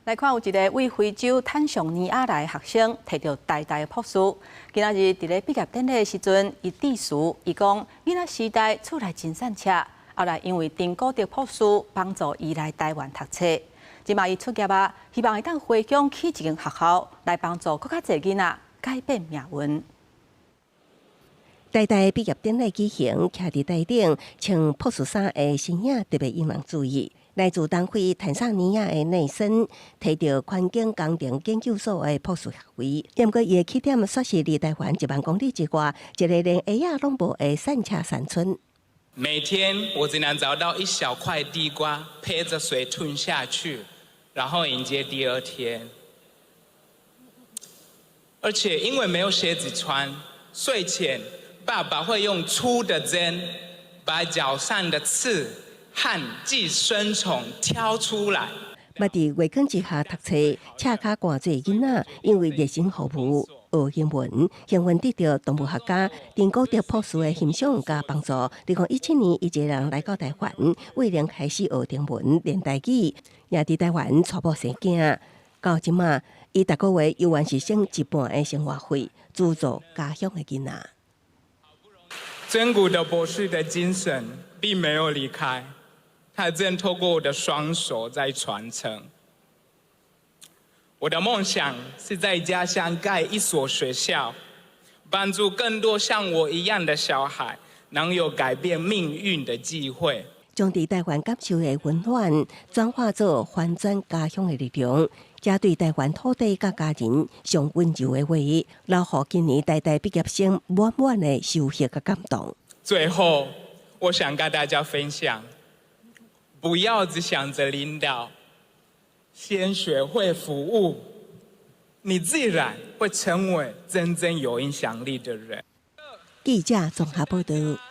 來看有一个對非洲坦桑尼亞來的學生，提著台大的博士。今仔日佇咧畢業典禮的時陣，伊致辭，伊講囡仔時代厝內真散赤，後來因為丁古德博士幫助伊來台灣讀冊。這馬伊出業啊，希望會當回鄉起一間學校，來幫助閣較濟囡仔改變命運。台大畢業典禮舉行，徛佇台頂穿博士衫的身影特別引人注意。來自東非坦桑尼亞的內森，提著環境工程研究所的博士學位。毋過伊的起點煞是離台灣1萬公里之外，一个連鞋仔攏無的散赤山村。每天我只能找到一小塊地瓜，配着水吞下去，然後迎接第二天。而且因為沒有鞋子穿，睡前爸爸會用粗的針把腳上的刺和寄生蟲挑出來。捌佇月光之下讀冊，赤跤寒做囡仔，因為熱心服務學英文，幸運得著動物學家丁古德博士的欣賞佮幫助。2017年，伊一个人來到台灣，為零開始學中文、練台語，也佇台灣娶某生囝。到這馬，伊逐个月猶原是省一半的生活費，資助家鄉的囡仔。曾古德博士的精神並沒有離開。他正透過我的雙手在傳承。我的夢想是在家鄉蓋一所學校，幫助更多像我一樣的小孩，能有改變命運的機會。將佇台灣感受的溫暖，轉化做翻轉家鄉的力量，這對台灣土地佮家人上溫柔的話，留予今年台大畢業生滿滿的收穫佮感動。最後，我想跟大家分享。不要只想着領導，先學會服務，你自然會成為真正有影響力的人。記者綜合報道。